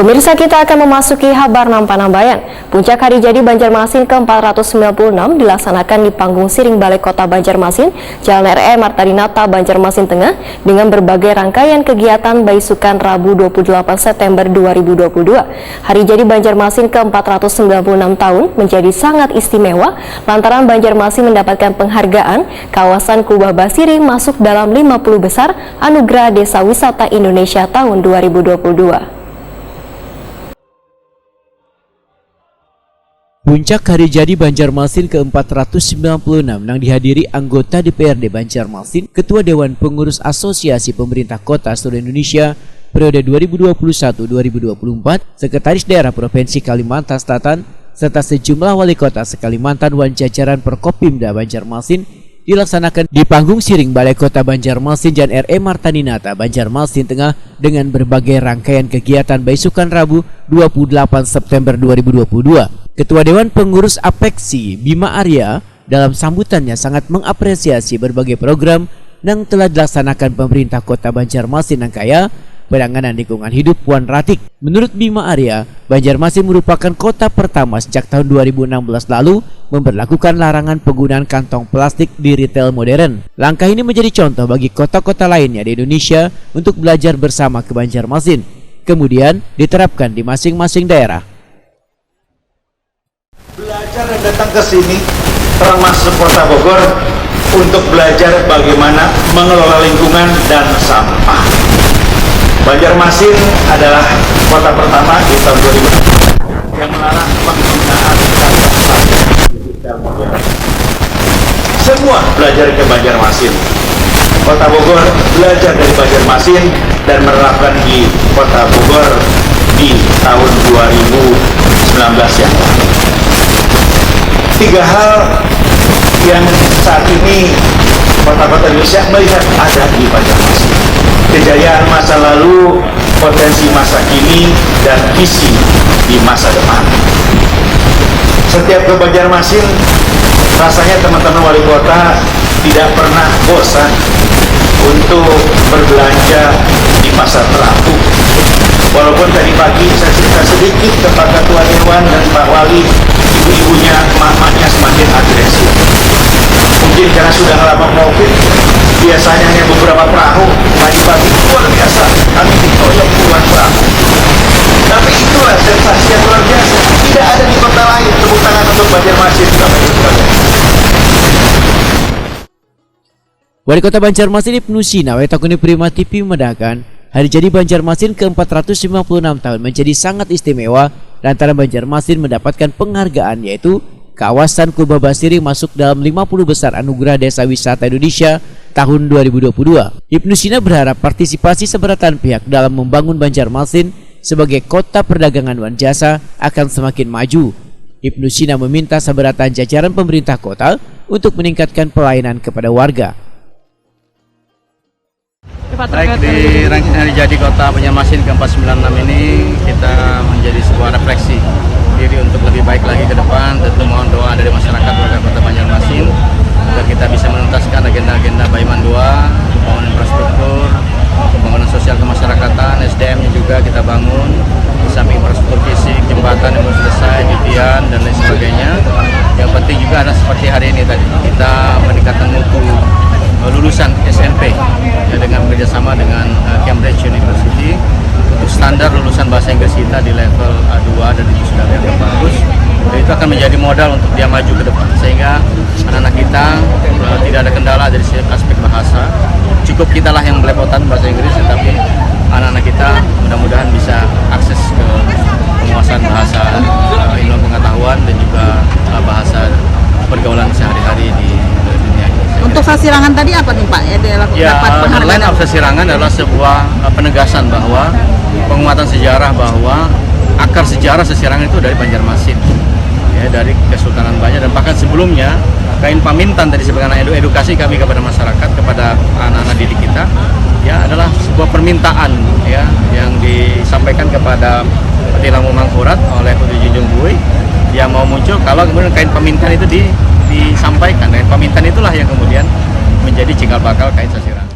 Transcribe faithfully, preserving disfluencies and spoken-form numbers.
Pemirsa, kita akan memasuki habar nang panambayan. Puncak Hari Jadi Banjarmasin ke empat ratus sembilan puluh enam dilaksanakan di Panggung Siring Balai Kota Banjarmasin, Jalan R E Marta Dinata, Banjarmasin Tengah, dengan berbagai rangkaian kegiatan baisukan Rabu dua puluh delapan September dua ribu dua puluh dua. Hari Jadi Banjarmasin ke empat ratus sembilan puluh enam tahun menjadi sangat istimewa lantaran Banjarmasin mendapatkan penghargaan kawasan Kubah Basiri masuk dalam lima puluh besar Anugerah Desa Wisata Indonesia tahun dua ribu dua puluh dua. Puncak Hari Jadi Banjarmasin ke empat ratus sembilan puluh enam nang dihadiri anggota D P R D Banjarmasin, Ketua Dewan Pengurus Asosiasi Pemerintah Kota seluruh Indonesia periode dua ribu dua puluh satu dua ribu dua puluh empat, Sekretaris Daerah Provinsi Kalimantan Selatan, serta sejumlah wali kota se-Kalimantan wan jajaran Forkopimda Banjarmasin dilaksanakan di Panggung Siring Balai Kota Banjarmasin, Jalan R E Marta Dinata, Banjarmasin Tengah, dengan berbagai rangkaian kegiatan baisukan Rabu dua puluh delapan September dua ribu dua puluh dua. Ketua Dewan Pengurus APEKSI, Bima Arya, dalam sambutannya sangat mengapresiasi berbagai program nang telah dilaksanakan pemerintah Kota Banjarmasin nang kaya penanganan lingkungan hidup wan ratik. Menurut Bima Arya, Banjarmasin merupakan kota pertama sejak tahun dua ribu enam belas lalu memberlakukan larangan penggunaan kantong plastik di retail modern. Langkah ini menjadi contoh bagi kota-kota lainnya di Indonesia untuk belajar bersama ke Banjarmasin, kemudian diterapkan di masing-masing daerah. Belajar dan datang ke sini, termasuk Kota Bogor, untuk belajar bagaimana mengelola lingkungan dan sampah. Banjarmasin adalah kota pertama di tahun dua ribu yang melarang penggunaan kantong plastik di retail modern. Semua belajar ke Banjarmasin. Kota Bogor belajar dari Banjarmasin dan menerapkan di Kota Bogor di tahun dua ribu sembilan belas yang lalu. Tiga hal yang saat ini kota-kota Indonesia melihat ada di Banjarmasin. Kejayaan masa lalu, potensi masa kini, dan visi di masa depan. Setiap ke Banjarmasin, rasanya teman-teman wali kota tidak pernah bosan untuk berbelanja di pasar terapung. Walaupun tadi pagi saya cerita sedikit ke Pak Ketua Dewan dan Pak Wali, ibu-ibunya, emak-emaknya semakin agresif. Mungkin karena sudah lama COVID, biasanya hanya beberapa perahu, pagi-pagi luar biasa, kami dikoyok puluhan perahu. Tapi itulah sensasi yang luar biasa. Tidak ada di kota lain. Tepuk tangan untuk Banjarmasin, Bapak Ibu sekalian. Wali Kota Banjarmasin Ibnu Sina, wayah takuni Prima T V, memandangkan Hari Jadi Banjarmasin ke empat ratus lima puluh enam tahun menjadi sangat istimewa lantaran Banjarmasin mendapatkan penghargaan, yaitu kawasan Kubah Basiri masuk dalam lima puluh besar Anugerah Desa Wisata Indonesia tahun dua ribu dua puluh dua. Ibnu Sina berharap partisipasi seberatan pihak dalam membangun Banjarmasin sebagai kota perdagangan wan jasa akan semakin maju. Ibnu Sina meminta seberatan jajaran pemerintah kota untuk meningkatkan pelayanan kepada warga. Baik, di rangkaian Hari Jadi Kota Banjarmasin ke empat sembilan enam ini, kita menjadi sebuah refleksi diri untuk lebih baik lagi ke depan. Tentu mohon doa dari masyarakat warga Kota Banjarmasin agar kita bisa menuntaskan agenda-agenda Baiman dua, pembangunan infrastruktur, pembangunan sosial kemasyarakatan, S D M-nya juga kita bangun, di samping infrastruktur fisik, jembatan yang belum selesai, titian, dan lain sebagainya. Yang penting juga ada seperti hari ini tadi, kita meningkatkan mutu, eh, lulusan S M P, ya, dengan bekerjasama dengan, eh, Cambridge University untuk standar lulusan bahasa Inggris kita di level A dua dan itu sudah yang bagus. Dan itu akan menjadi modal untuk dia maju ke depan, sehingga anak-anak kita, eh, tidak ada kendala dari si-, aspek bahasa. Cukup kitalah yang belepotan bahasa Inggris, tetapi anak-anak kita mudah-mudahan bisa akses ke penguasaan bahasa, eh, ilmu pengetahuan dan juga, eh, bahasa pergaulan sehari-hari di, di dunia ini. Untuk sasirangan tadi apa nih Pak? Ya, dapat Ya, penghargaan line apa? Of sasirangan adalah sebuah, eh, penegasan bahwa penguatan sejarah bahwa akar sejarah sasirangan itu dari Banjarmasin, ya, dari Kesultanan Banjar dan bahkan sebelumnya Kain Pamintan tadi sebagai anak edu- edukasi kami kepada masyarakat, kepada anak-anak didik kita, ya, adalah sebuah permintaan, ya, yang disampaikan kepada Patilamu Mangkurat oleh Putu Junjung Bui yang mau muncul kalau kemudian Kain Pamintan itu di- disampaikan. Kain Pamintan itulah yang kemudian menjadi cikal bakal kain sasirangan.